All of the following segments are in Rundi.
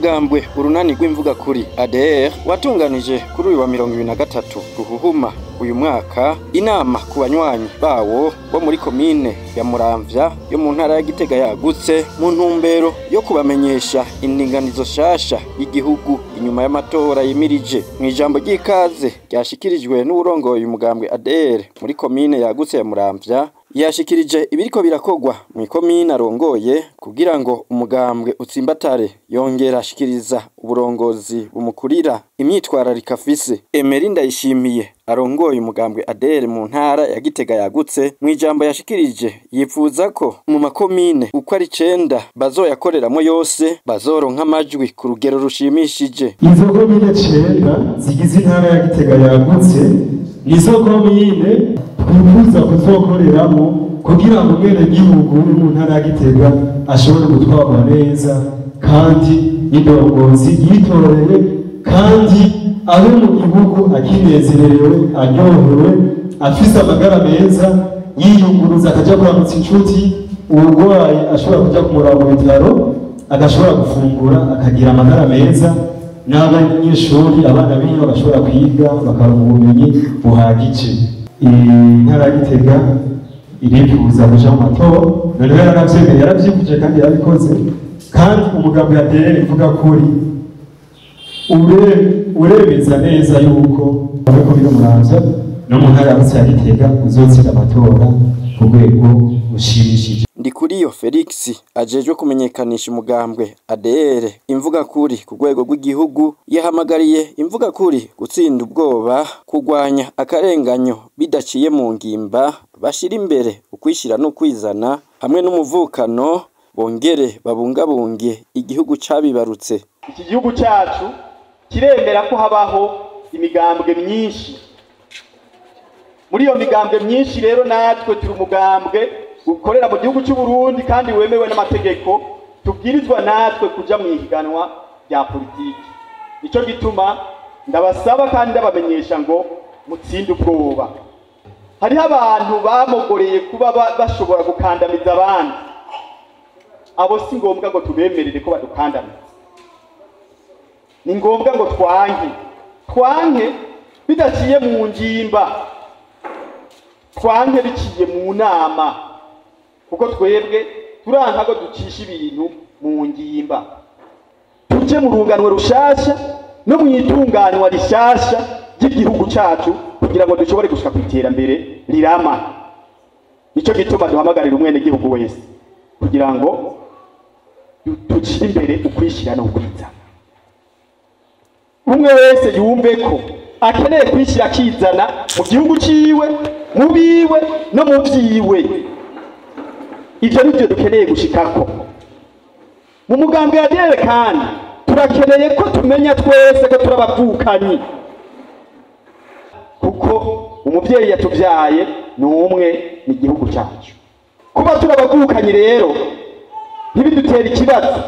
Umugambwe Urunani rw'Imvugakuri ADR watunganije kuri uyu wa 2023 Ruhuhuma uyu mwaka inama ku banywanyi bawo bo muri komine ya Muramvya yo mu ntara ya Gitega yagutse, mu ntumbero yo kubamenyesha indinganizo shasha y'igihugu inyuma y'amatora yimirije. Mu ijambo ry'ikaze ryashikirijwe n'uwurongoye umugambwe ADR muri komine yagutse ya Muramvya, yashikirije ibiriko birakogwa mu ikomine arongoye kugira ngo umugambwe utsimbatare, yongera ashikiriza uburongozi bumukurira imyitwarariko afise. Emery Ndayishimiye arongoye umugambwe ADR mu ntara ya Gitega yagutse, mu ijambo yashikirije yifuza ko mu makomine uko ari 9 bazoyakoreramo yose bazoronka amajwi ku rugero rushimishije. Izo komine 9 zigize intara ya Gitega yagutse nizo komine twifuza kuzokoreramo kugira ngo umwenegihugu uri mu ntara ya Gitega ashobore gutwarwa neza kandi n'indongozi yitoreye, kandi abe mu gihugu akinezerewe, aryohewe, afise amagara meza, yiyunguruza akaja kuramutsa inshuti, uwurwaye ashobora kuja kumuraba mu bitaro, agashobora gufungura akagira amagara meza, n'abanyeshuri abana biwe bagashobora kwiga bakaronka ubumenyi buhagije. Intara ya Gitega irifuza kuja mu matora, noneho yaranavyemeye, yaravyivuje kandi yarabikoze. Kandi umugabo ADR ivuga kuri uremeza neza yuko muri komine Muramvya no mu ntara yagutse ya Gitega uzotsinda amatora ku rwego rushimishije. Ndikuriyo Felix ajejwe kumenyekanisha umugambwe ADR Imvugakuri ku rwego rw'igihugu, yahamagariye Imvugakuri gutsinda ubwoba, kurwanya akarenganyo bidaciye mu ngimba, bashira imbere ukwishira no kwizana hamwe n'umuvukano, bongere babungabunge igihugu cabibarutse. Iki gihugu cacu kiremera ko habaho imigambwe myinshi. Muri iyo migambwe myinshi rero natwe turi umugambwe ukorera mu gihugu cy'u Burundi kandi wemewe n'amategeko, tubwirizwa natwe kuja mu ihiganwa rya politiki. Nico gituma ndabasaba kandi ndabamenyesha ngo mutsinde ubwoba. Hariho abantu bamogoreye kuba bashobora gukandamiza abandi, abo si ngombwa ngo tubemerere ko badukandamiza. Ni ngombwa ngo twanke bidaciye mu ngimba, twanke biciye mu nama, kuko twebwe turanka ko ducisha ibintu mu ngimba. Tuje mu runganwe rushasha no mu itunganwa rishasha ry'igihugu cacu kugira ngo dushobore gushika ku iterambere rirama. Nico gituma duhamagarira umwenegihugu wese kugira ngo ducire imbere ukwishira no kwizana. Umwe wese yumve ko akeneye kwishira akizana mu gihugu ciwe, mu biwe no mu vyiwe. Ivyo nivyo dukeneye gushikako. Mu mugambi wa ADR kandi turakeneye ko tumenya twese ko turabavukanyi, kuko umuvyeyi yatuvyaye ni umwe, ni igihugu cacu. Kuba turabavukanyi rero ntibidutera ikibazo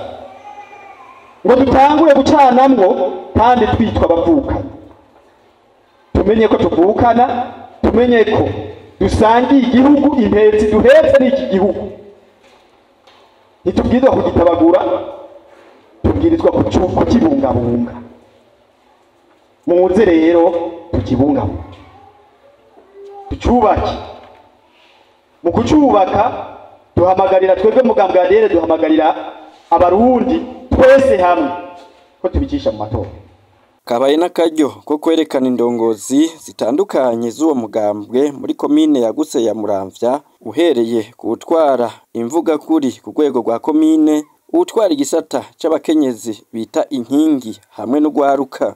ngo dutangure gucanamwo kandi twitwa abavukanyi. Tumenye ko tuvukana, tumenye ko dusangiye igihugu, impetsi duhetse n'iki gihugu. Ntitubwirizwa kugitabagura, tubwirizwa kukibungabunga. Muze rero tukibungabunga, tucubake. Mu kucubaka duhamagarira twebwe mugambwe ADR, duhamagarira abarundi twese hamwe ko tubicisha mu matora. Kabaye n'akaryo ko kwerekana indongozi zitandukanye z'uwo mugambwe muri komine yagutse ya Muramvya, uhereye ku utwara Imvugakuri ku rwego rwa komine, uwutwara igisata c'abakenyezi bita Inkingi hamwe n'ugwaruka.